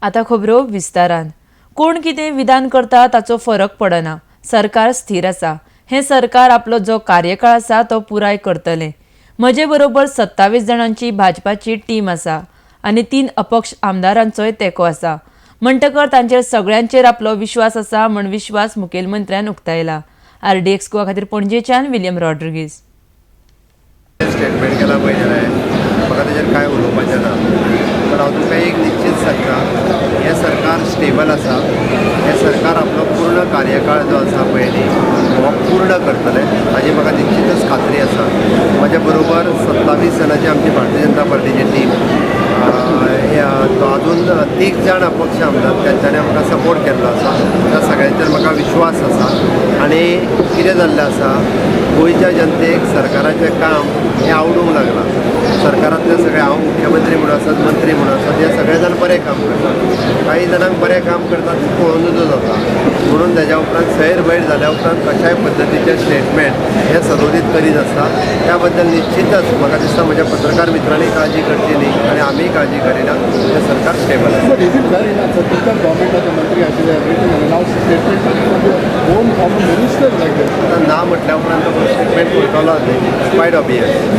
आतां खबरो विस्तारान. कोण कितें विधान करता ताचो फरक पडना. सरकार स्थीर आसा. हें सरकार आपलो जो कार्यकाळ आसा तो पुराय करतलें. म्हजे बरोबर 27 जाणांची भाजपाची टीम आसा आनी 3 अपक्ष आमदारांचोय तेंको आसा, म्हणटकर तांचेर सगळ्यांचेर आपलो विश्वास आसा म्हण विश्वास मुखेलमंत्र्यान उक्तायला. आरडीएक्स गोवा खातीर पणजेच्यान विलियम रॉड्रिगीज. स्टेटमेंट केला पळय जाल्यार म्हाका तेजेर कांय उलोवपाचें ना, पण हांव तुमकां एक निश्चीत सांगता, हें सरकार स्टेबल आसा. हें सरकार आपलो पूर्ण कार्यकाळ जो आसा पळय न्ही, हो पूर्ण करतलें हाजी म्हाका निश्चितच खात्री आसा. म्हज्या बरोबर 27 जाणांची आमची भारतीय जनता पार्टीची टीम, अजून तीग जाण अपक्ष आमदार, तांच्यांनी आमकां सपोर्ट केल्लो आसा. त्या सगळ्यांचेर म्हाका विश्वास आसा. आनी कितें जाल्लें आसा, गोंयच्या जनतेक सरकाराचें काम हें आवडूंक लागलां. सरकारांतले सगळे, हांव मुख्यमंत्री म्हणून आसत, मंत्री म्हणून आसत, हे सगळे जाण बरें काम करतात. काही जाणांक बरें काम करतात तें पळोवन नजो जाता, म्हणून तेज्या उपरांत सैर भैर जाल्या उपरांत कशाय पद्दतीचे स्टेटमेंट हे सदोदीत करीत आसता. त्या बद्दल निश्चितच म्हाका दिसता म्हज्या पत्रकार मित्रांनी काळजी करची न्ही आनी आमीय काळजी करिना. हें सरकार स्टेबल आसा. But is it fair enough, sir? तुमच्या गव्हर्नमेंटाचे मंत्री आशिल्ले, everything, and now statement coming from your own former minister like this? आतां ना म्हटल्या उपरांत तो स्टेटमेंट करतलो न्ही, क्वायट ऑबियस.